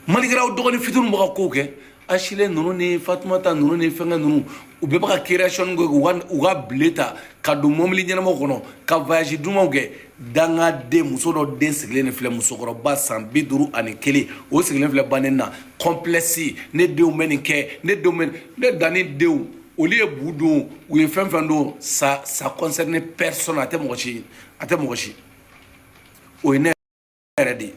Malgré aw dɔgɔnin fitininw bɛ ka kow kɛ, Achille ninnu ni Fatumata ninnu ni fɛnkɛ ninnu, u bɛɛ bɛ ka création kɛ u ka bile ta ka don mobili ɲɛnamaw kɔnɔ ka voyage dumanw kɛ. Dangaden muso dɔ den sigilen de filɛ, musokɔrɔba san 51, o sigilen filɛ bannen na, complexe. Ne denw bɛ nin kɛ, ne denw bɛ ne danni denw, olu ye bu don, u ye fɛn fɛn don, ça concerne personne. A tɛ mɔgɔ si, a tɛ mɔgɔ si. O ye ne yɛrɛ de ye.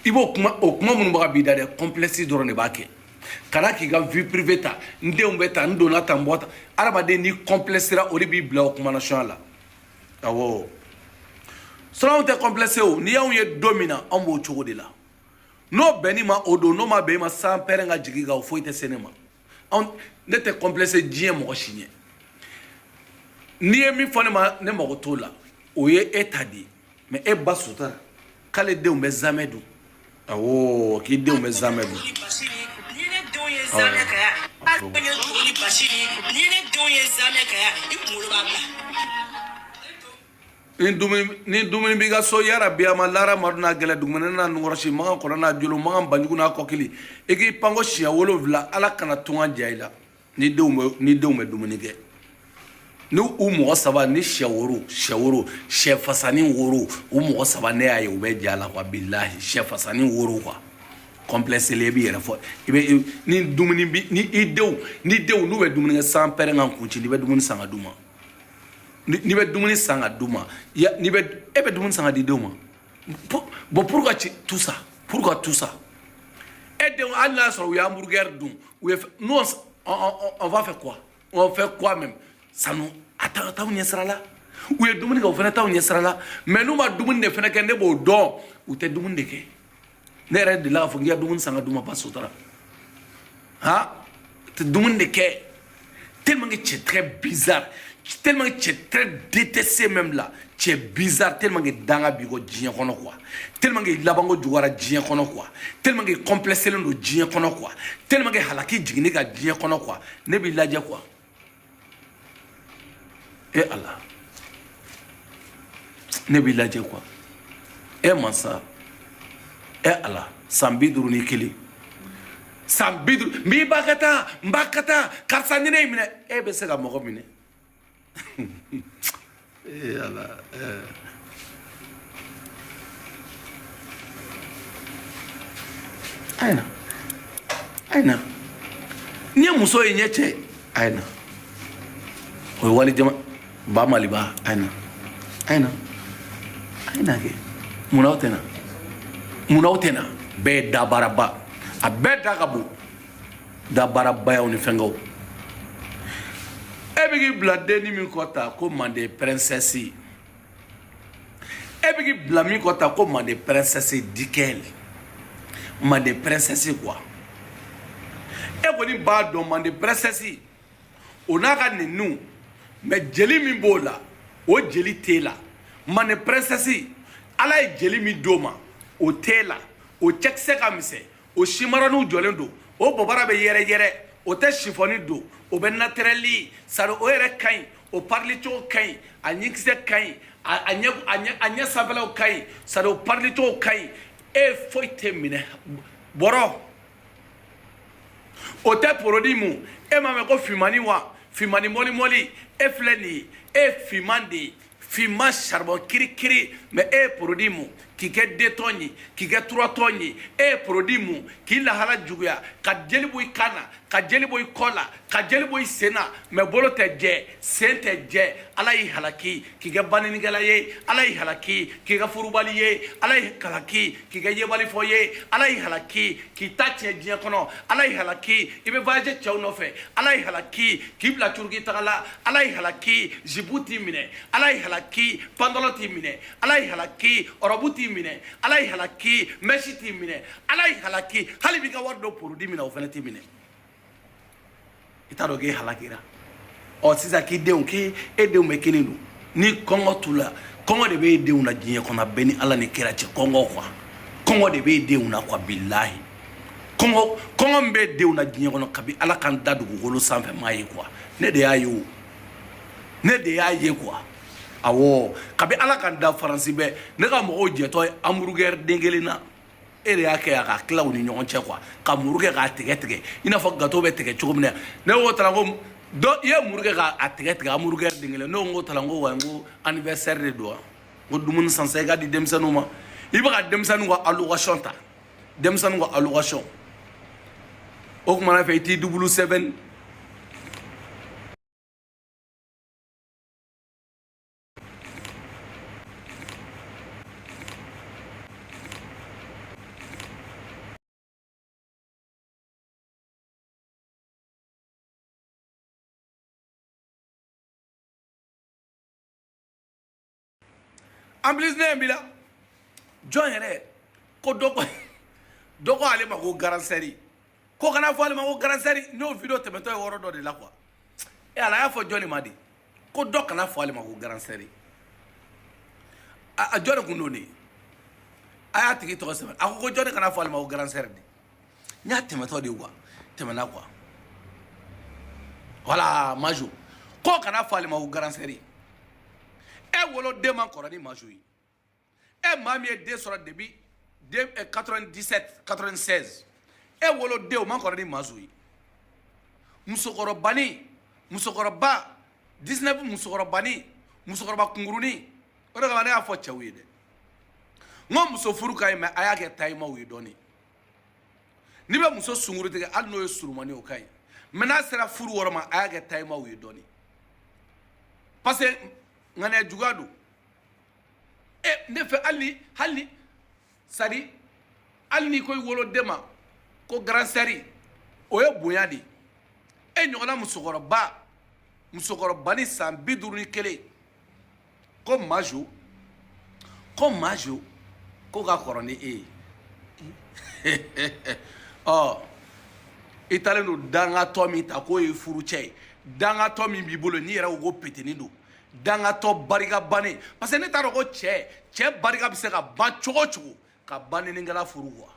I b'o kuma, o kuma minnu bɛ ka b'i da dɛ, complexe dɔrɔn de b'a kɛ. Kana k'i ka vie privée ta, n denw bɛ ta, n donna tan, n bɔ tan. Adamaden n'i complexera, o de b'i bila o kumanasunya la. Awɔ, sinon anw tɛ complexe o. N'i y'anw ye don min na, anw b'o cogo de la. N'o bɛnn'i ma, o don. N'o ma bɛn i ma, san pɛrɛn ka jigin i kan, o foyi tɛ se ne ma. Anw, ne tɛ complexe diɲɛ mɔgɔ si ɲɛ. N'i ye min fɔ ne ma, ne mago t'o la, o ye e ta de ye. Mais e ba sutara k'ale denw bɛ zamɛ dun. Awɔ, k'i denw bɛ zamɛ dun. Ni ne denw ye zamɛ kɛ yan, hali ne to ni basi ni ne denw ye zamɛ kɛ yan, i kunkolo b'a bila. Ni dumuni b'i ka so, yarabi, a ma lara madu n'a gɛlɛ dugumɛnɛ n'a nukɔrɔsi, makan kɔnɔ n'a jolo, makan banjugu n'a kɔkili, i k'i panko siɲɛ 7, Ala kana tunga diya i la. Ni denw bɛ dumuni kɛ, ni u mɔgɔ saba ni sɛ woro, sɛ woro, sɛ fasani woro, u mɔgɔ saba, ne y'a ye u bɛ ja la quoi. Bilahi, sɛ fasani woro quoi. Complexe le, i b'i yɛrɛ fɔ. I bɛ ni dumuni bi ni i denw, ni denw n'u bɛ dumuni kɛ, san pɛrɛn kan kun ci. N'i bɛ dumuni san ka d'u ma, n'i bɛ dumuni san ka d'u ma, n'i bɛ, e bɛ dumuni san ka di denw ma. Bon, pourquoi tout ça? Pourquoi tout ça? E denw, hali n'a y'a sɔrɔ u ye hamburger dun, u ye, nous on va faire quoi? On fait quoi même? Ça nous a t'anw ɲɛ sira la. U ye dumuni kɛ, o fana t'anw ɲɛ sira la. Mais n'u ma dumuni de fana kɛ, ne b'o dɔn, u tɛ dumuni de kɛ. Ne yɛrɛ delila k'a fɔ k'i ka dumuni san ka d'u ma, ba sotara han tɛ dumuni de kɛ. Tellement que tu es très bizarre, tellement que tu es très détesté même là, tu es bizarre, tellement que danga b'i kɔ diɲɛ kɔnɔ quoi, tellement que labanko juguyara diɲɛ kɔnɔ quoi, tellement que complexelen don diɲɛ kɔnɔ quoi, tellement que halaki jiginni ka diɲɛ kɔnɔ quoi. Ne b'i lajɛ quoi. E Ala, ne b'i lajɛ quoi. E masa, e Ala, san 51, san 50, n b'i ba ka taa, n ba ka taa, karisa, ni ne y'i minɛ, e bɛ se ka mɔgɔ minɛ? E Ala, ɛɛ. A ye na, a ye na. N'i ye muso ye ɲɛ cɛ, a ye na. O ye wali jama ba maliba. A ye na, a ye na, a ye na kɛ. Munna aw tɛ na? Munna aw tɛ na? Bɛɛ ye dabaaraba, a bɛɛ da ka bon, dabaarabayaw ni fɛnkɛw. E bɛ k'i bila denni min kɔ ta ko Mande princesse, e bɛ k'i bila min kɔ ta ko Mande princesse dikɛli, Mande princesse quoi. E kɔni b'a dɔn Mande princesse o n'a ka nɛniw, mais jeli min b'o la, o jeli t'e la. Mande princesse, Ala ye jeli min d'o ma, o t'e la. O cɛkisɛ ka misɛn, o simaraniw jɔlen don, o bɔbara bɛ yɛrɛ yɛrɛ, o tɛ sifɔni don, o bɛ naturɛli sari, o yɛrɛ ka ɲi, o parili cogo ka ɲi, a ɲinkisɛ ka ɲi, a ɲɛ sanfɛlaw ka ɲi sari, o parili cogo ka ɲi. E foyi tɛ minɛ bɔrɔ, o tɛ produit mun. E m'a mɛn ko finmani wa, finmani mɔli mɔli. E filɛ nin ye, e ye finman de ye, finman charbon kirikiri. Mais e ye produit mun k'i kɛ deux tɔn ye, k'i kɛ trois tɔn ye? E ye produit mun k'i lahala juguya, ka jeli bɔ i kan na, ka jeli bɔ i kɔ la, ka jeli bɔ i sen na? Mais bolo tɛ jɛ, sen tɛ jɛ. Ala y'i halaki k'i kɛ bannikɛla ye, Ala y'i halaki k'i kɛ furubali ye, Ala y'i halaki k'i kɛ yebali fɔ ye, Ala y'i halaki k'i ta tiɲɛ diɲɛ kɔnɔ, Ala y'i halaki i bɛ voyager cɛw nɔfɛ, Ala y'i halaki k'i bila Turki taga la, Ala y'i halaki jupe t'i minɛ, Ala y'i halaki pantalon t'i minɛ, Ala y'i halaki robe t'i minɛ, Ala y'i halaki mèche t'i minɛ, Ala y'i halaki hali b'i ka wari dɔ produit minɛ, o fana t'i minɛ. I t'a dɔn k'e halakira. Ɔ sisan k'i denw, k'e e denw bɛ kini dun ni kɔngɔ t'u la. Kɔngɔ de bɛ e denw na diɲɛ kɔnɔ, a bɛɛ ni Ala ni kira cɛ, kɔngɔ quoi. Kɔngɔ de bɛ e denw na quoi. Bilahi, kɔngɔ, kɔngɔ min bɛ e denw na diɲɛ kɔnɔ, kabi Ala k'an da dugukolo sanfɛ m'a ye quoi. Ne de y'a ye o, ne de y'a ye quoi. Awɔ, kabi Ala k'an da, Faransi bɛɛ ne ka mɔgɔw jɛtɔ ye hamburger den kelen na. E de y'a kɛ yan k'a tila u ni ɲɔgɔn cɛ quoi, ka muru kɛ k'a tigɛ tigɛ i n'a fɔ gâteau bɛ tigɛ cogo min na. Ne ko taara ko dɔ i ye muru kɛ k'a tigɛ tigɛ hamburger den kelen. Ne ko n ko taara n ko wa n ko anniversaire de don wa, n ko dumuni san sa i ka di denmisɛnninw ma. I bɛ ka denmisɛnninw ka allocation ta, denmisɛnninw ka allocation. O kumana fɛ i t'i double sɛbɛn. En plus ne b'i la jɔn yɛrɛ ko dɔ ko dɔ ko ale ma ko grande sœur, ko kana fɔ ale ma ko grande sœur. N'o vidéo tɛmɛtɔ ye yɔrɔ dɔ de la quoi. E ala y'a fɔ jɔnni ma de ko dɔ kana fɔ ale ma ko grande sœur? A jɔn de kun don de? A y'a tigi tɔgɔ sɛbɛn. A ko ko jɔnni kana fɔ ale ma ko grande sœur de? N y'a tɛmɛtɔ de quoi, tɛmɛna quoi. Voilà, Majo ko kana fɔ ale ma ko grande sœur. E woloden man kɔrɔ ni Majo ye. E maa min ye den sɔrɔ depuis 97 96, e woloden o man kɔrɔ ni Majo ye. Musokɔrɔbani, musokɔrɔba 19, musokɔrɔbani, musokɔrɔba kunkurunin. O de kama ne y'a fɔ cɛw ye dɛ, n ko muso furu ka ɲi, mais a y'a kɛ tayimaw ye dɔɔnin. N'i bɛ muso sunkuru tigɛ, hali n'o ye surumani, o ka ɲi, mais n'a sera furu yɔrɔ ma, a y'a kɛ tayimaw ye dɔɔnin, parce que ŋaniya juguya don. E ne fɛ, hali ni c'est à dire hali n'i ko i woloden ma ko grande sœur, o ye bonya de ye. E ɲɔgɔnna musokɔrɔba, musokɔrɔba ni san 51, ko Majo, ko Majo ko ka kɔrɔ ni e ye. Ɔ i taalen don dangatɔ min ta k'o ye furucɛ ye, dangatɔ min b'i bolo n'i yɛrɛ ko ko petini don, dangatɔ barika bannen. Parce que ne t'a dɔn ko cɛ barika bɛ se ka ban cogo o cogo ka bannenikɛla furu quoi.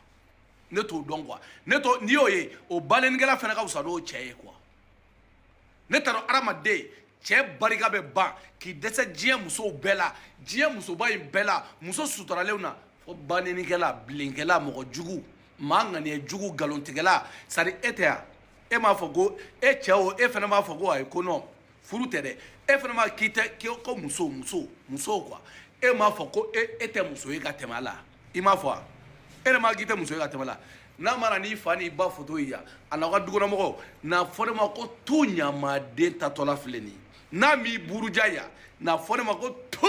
Ne t'o dɔn quoi. Ne t'o, n'i y'o ye, o bannenikɛla fana ka fisa n'o cɛ ye quoi. Ne t'a dɔn hadamaden cɛ barika bɛ ban k'i dɛsɛ diɲɛ musow bɛɛ la, diɲɛ musoba in bɛɛ la, muso sutaralenw na, fo bannenikɛla, bilenkɛla, mɔgɔ jugu, maa ŋaniya jugu, nkalontigɛla. C'est à dire e tɛ yan, e m'a fɔ ko e cɛ o, e fana b'a fɔ ko ayi, ko non, furu tɛ dɛ. E fana b'a k'i tɛ ko muso, muso, muso quoi. E m'a fɔ ko e tɛ muso ye ka tɛmɛ a la. I m'a fɔ wa? E de m'a k'i tɛ muso ye ka tɛmɛ a la. N'a mana n'i fa n'i ba foto ye yan, a n'aw ka dukɔnɔmɔgɔw n'a fɔ ne ma ko tu ɲamaden tatɔla filɛ nin ye. N'a m'i buruja yan, n'a fɔ ne ma ko tu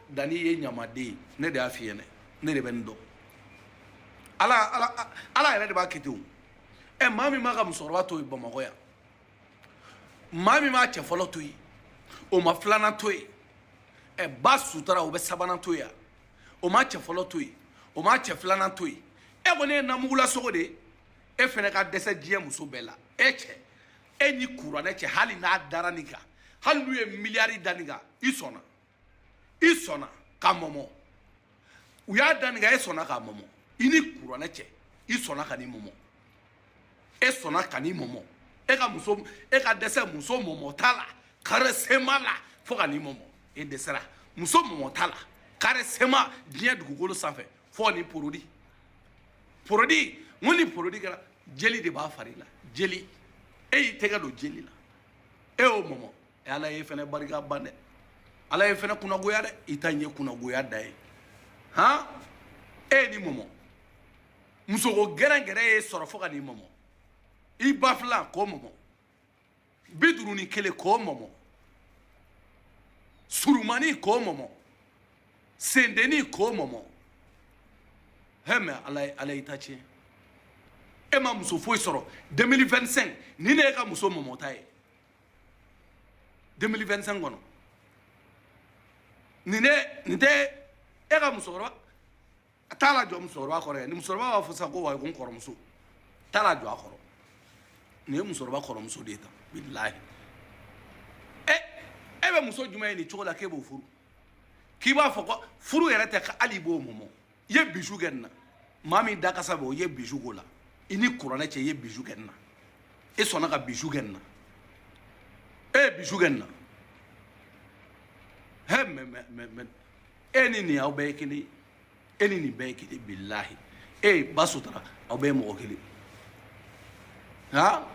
danni ye ɲamaden ye. Ne de y'a f'i ɲɛna, ne de bɛ nin dɔn. Ala, ala, ala yɛrɛ de b'a kɛ ten o. Ɛ maa min b'a ka musokɔrɔba to yen Bamakɔ yan, maa min b'a cɛ fɔlɔ to yen, o ma filanan to yen, ɛ ba sutura o bɛ sabanan to yen, o ma cɛ fɔlɔ to yen, o ma cɛ filanan to yen. E kɔni ye namugula sogo de ye. E fɛnɛ ka dɛsɛ diɲɛ muso bɛɛ la. E cɛ, e ni kuranɛ cɛ, hali n'a dara nin kan, hali n'u ye miliyari da nin kan, i sɔnna, i sɔnna ka mɔmɔ. U y'a da nin kan, e sɔnna k'a mɔmɔ. I ni kuranɛ cɛ, i sɔnna ka nin mɔmɔ, e sɔnna ka nin mɔmɔ. E ka muso, e ka dɛsɛ muso mɔmɔ t'a la, karesema la, fo ka nin mɔmɔ. E dɛsɛra muso mɔmɔ t'a la, karesema diɲɛ dugukolo sanfɛ, fo ni porodi, porodi. N ko ni porodi kɛra, jeli de b'a fari la, jeli. E y'i tɛgɛ don jeli la, e y'o mɔmɔ. Ala ye fɛnɛ barika ban dɛ, ala ye fɛnɛ kunnagoya dɛ. I ta in ye kunnagoya da ye. Han, e ye nin mɔmɔ, musoko gɛrɛngɛrɛ ye sɔrɔ fo ka nin mɔmɔ. I ba filan k'o mɔmɔ, 51 k'o mɔmɔ, surumani k'o mɔmɔ, sendenni k'o mɔmɔ. Hɛ, mɛ ala ye, ala y'i ta tiɲɛ. E ma muso foyi sɔrɔ 2025 ni ne ye ka muso mɔmɔta ye 2025 kɔnɔ. Nin ne nin tɛ e ka musokɔrɔba a t'a la jɔ musokɔrɔba kɔrɔ ye. Ni musokɔrɔba b'a fɔ sisan ko wa ko n kɔrɔmuso, t'a la jɔ a kɔrɔ. Nin ye musokɔrɔba kɔrɔmuso de ye tan. Bilahi, e bɛ muso jumɛn ye nin cogo la k'e b'o furu, k'i b'a fɔ ko furu yɛrɛ tɛ, ka hali i b'o mɔmɔ? I ye bijou kɛ nin na, maa min da kasa bɛ o, i ye bijou k'o la. I ni kuranɛ cɛ, i ye bijou kɛ nin na. E sɔnna ka bijou kɛ nin na, e ye bijou kɛ nin na. Hɛ, mɛ mɛ mɛ mɛ e ni nin aw bɛɛ ye kelen ye, e ni nin bɛɛ ye kelen. Bilahi, E ba sutura, aw bɛɛ ye mɔgɔ kelen. Ha,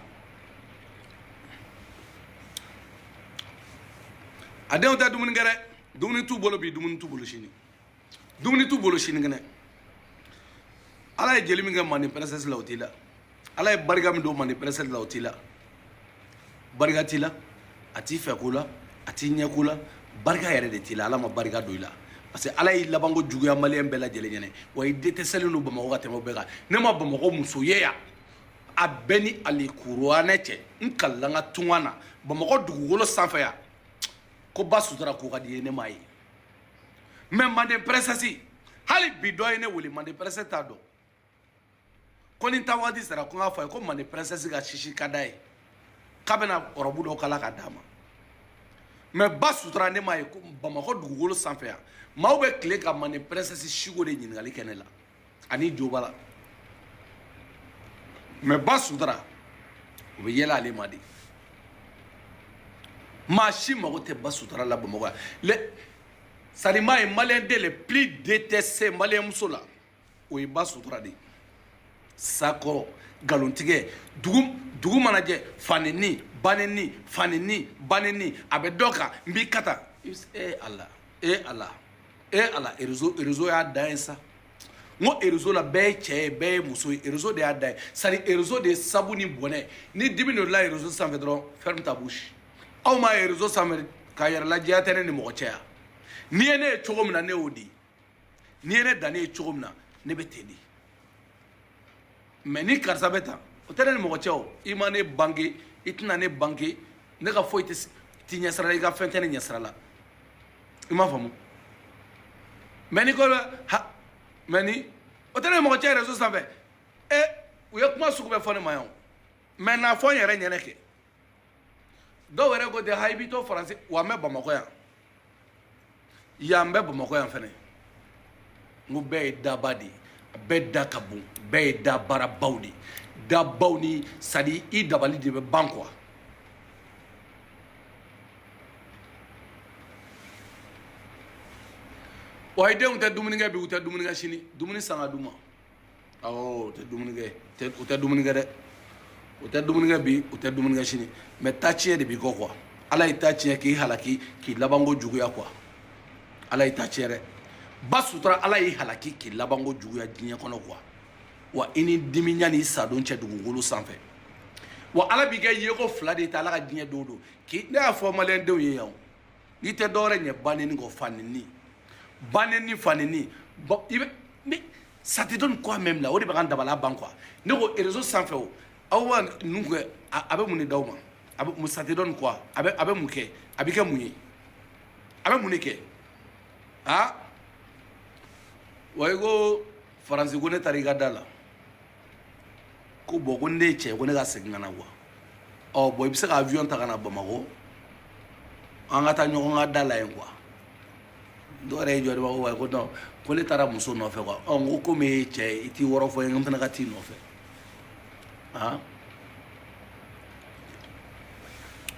a denw tɛ dumuni kɛ dɛ. Dumuni t'u bolo bi, dumuni t'u bolo sini, dumuni t'u bolo sinikɛnɛ. Ala ye jeli min kɛ Manden princesse la, o t'i la. Ala ye barika min don Manden princesse la, o t'i la. Barika t'i la, a t'i fɛ ko la, a t'i ɲɛ ko la, barika yɛrɛ de t'i la. Ala ma barika don i la, parce que Ala y'i labanko juguya maliyɛn bɛɛ lajɛlen ɲɛnɛ. Wa i détestélen don Bamakɔ ka tɛmɛ o bɛɛ kan. Ne ma Bamakɔ muso ye yan, a bɛɛ ni alikuranɛ cɛ, n kalila n ka tunga na Bamakɔ dugukolo sanfɛ yan ko ba sutura ko ka di ye, ne m'a ye. Mais Manden princesse, hali bi dɔ ye ne wele, Manden princesse t'a dɔn, ko ni taa waati sera, ko n k'a fɔ a ye ko Manden princesse ka sisi ka d'a ye, k'a bɛna ɔrɔbu dɔ kala ka d'a ma. Mais ba sutura, ne m'a ye ko Bamakɔ dugukolo sanfɛ yan, maaw bɛ tile ka Manden princesse siko de ɲininkali kɛ ne la ani joba la. Mais ba sutura, o bɛ yɛlɛ ale ma de. Maa si mago tɛ ba sutura la Bamakɔ yan. Le sarima ye maliyɛn den le plus détesté maliyɛn muso la, o ye ba sutura de ye. Sakɔrɔ nkalontigɛ, dugu mana jɛ, faneni baneni, faneni baneni, a bɛ dɔ kan, n b'i kata. E Ala, e Ala, e Ala. Réseau y'a dan ye sa. N ko réseau la, bɛɛ ye cɛ ye, bɛɛ ye muso ye. Réseau de y'a dan ye. C'est à dire réseau de ye sabu ni bɔnɛ. Ni dimi dɔ la réseau sanfɛ dɔrɔn, ferme ta bouche. Aw m'a ye réseau sanfɛ k'a yɛrɛ lajɛya tɛ ne ni mɔgɔ cɛ yan. N'i ye ne ye cogo min na, ne y'o di. N'i ye ne dan ne ye cogo min na, ne bɛ ten de. Mais ni karisa bɛ tan, o tɛ ne ni mɔgɔ cɛ. O i ma ne bange, i tɛna ne bange, ne ka foyi tɛ t'i ɲɛsira la, i ka fɛn tɛ ne ɲɛsira la. I m'a faamu? Mais ni ko ha, mais ni o tɛ ne ni mɔgɔ cɛ réseau sanfɛ. E, u ye kuma sugu bɛɛ fɔ ne ma yan o. Mais n'a fɔ n yɛrɛ ɲɛnɛ kɛ, dɔw yɛrɛ ko ten ha, i b'i to Faransi wa, n bɛ Bamakɔ yan, yan n bɛ Bamakɔ yan fɛnɛ. N ko bɛɛ ye daba de ye, a bɛɛ da ka bon, bɛɛ ye dabaarabaw de ye, dabaw ni c'est à dire i dabali de bɛ ban quoi. Wa i denw tɛ dumuni kɛ bi, u tɛ dumuni kɛ sini, dumuni san ka d'u ma. Awɔ, u tɛ dumuni kɛ, u tɛ dumuni kɛ dɛ, u tɛ dumuni kɛ bi, u tɛ dumuni kɛ sini. Mais taa tiɲɛ de b'i kɔ quoi. Ala y'i ta tiɲɛ k'i halaki, k'i labanko juguya quoi. Ala y'i ta tiɲɛ dɛ, ba sutura. Ala y'i halaki k'i labanko juguya diɲɛ kɔnɔ quoi. Wa i ni dimi ɲani sadon cɛ dugukolo sanfɛ. Wa Ala b'i kɛ yeko fila de ta Ala ka diɲɛ don o don. K'i ne y'a fɔ maliyɛndenw ye yan, n'i tɛ dɔwɛrɛ ɲɛ baneni kɔ, faneni baneni faneni, bon i bɛ mais ça te donne quoi même là? O de bɛ ka n dabala ban quoi. Ne ko réseau sanfɛ, o aw b'a ninnu kɛ, a bɛ mun de d'aw ma? A bɛ mun? Ça te donne quoi? A bɛ mun kɛ? A bɛ kɛ mun ye? A bɛ mun de kɛ? Ah, wa i ko Faransi ko ne taara i ka da la ko bon, ko ne ye cɛ ye, ko ne ka segin ka na quoi. Ɔ bon, i bɛ se ka avion ta ka na Bamakɔ, an ka taa ɲɔgɔn ka da la yen quoi. Dɔw yɛrɛ y'i jɔ de b'a fɔ wa ko non, ko ne taara muso nɔfɛ quoi. Ɔ n ko komi e ye cɛ ye, i t'i wɔrɔ fɔ n ye, n fana ka t'i nɔfɛ. Han,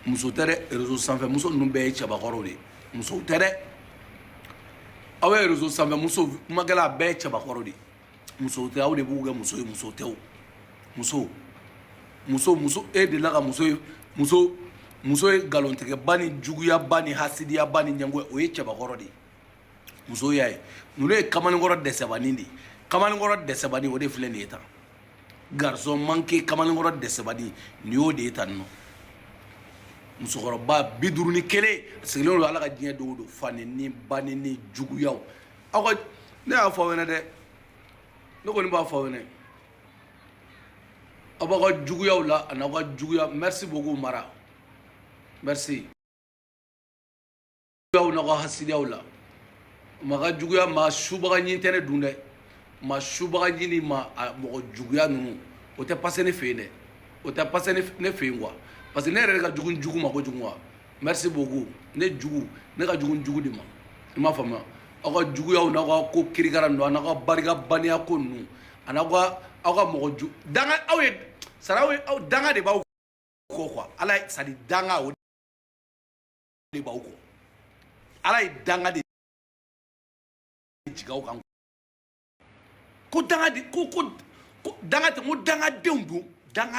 muso tɛ dɛ, réseau sanfɛ muso ninnu bɛɛ ye cɛbakɔrɔw de ye, musow tɛ dɛ. Aw ye réseau sanfɛ muso kumakɛla, a bɛɛ ye cɛbakɔrɔ de ye, musow tɛ. Aw de b'u kɛ muso ye, muso tɛ o. Muso, muso, muso, e delila ka muso ye? Muso, muso ye nkalontigɛba ni juguyaba ni hasidiyaba ni ɲɛngoya, o ye cɛbakɔrɔ de ye. Muso y'a ye, ninnu ye kamalenkɔrɔ dɛsɛbanin de ye. Kamalenkɔrɔ dɛsɛbanin, o de filɛ nin ye tan. Garçon manqué, kamalenkɔrɔ dɛsɛbanin, nin y'o de ye tan nɔ. Musokɔrɔba 51 sigilen don Ala ka diɲɛ don o don, faneni baneni juguyaw. Aw ka ne y'a fɔ aw ɲɛna dɛ, ne kɔni b'a fɔ aw ɲɛna, aw b'aw ka juguyaw la a n'aw ka juguya. Merci beaucoup Mara, merci. Juguyaw n'aw ka hasidiyaw la, maa ka juguya, maa subaga ɲin tɛ ne dun dɛ. Maa subaga ɲin ni maa mɔgɔ juguya ninnu, o tɛ passer ne fɛ yen dɛ, o tɛ passer ne fɛ yen quoi. Parce que ne yɛrɛ de ka jugu jugu ma kojugu quoi. Merci beaucoup. Ne jugu, ne ka jugu jugu de ma. I m'a faamuya? Aw ka juguyaw n'aw ka ko kirikara ninnu, a n'aw ka barikabaniya ko ninnu, a n'aw ka aw ka mɔgɔ ju danga, aw ye sara, aw ye aw danga de b'aw kɔ quoi. Ala ye, c'est à dire danga, o de b'aw kɔ. Ala ye danga de jigin aw kan. Ko danga de ko ko ko danga tɛ, n ko dangadenw don.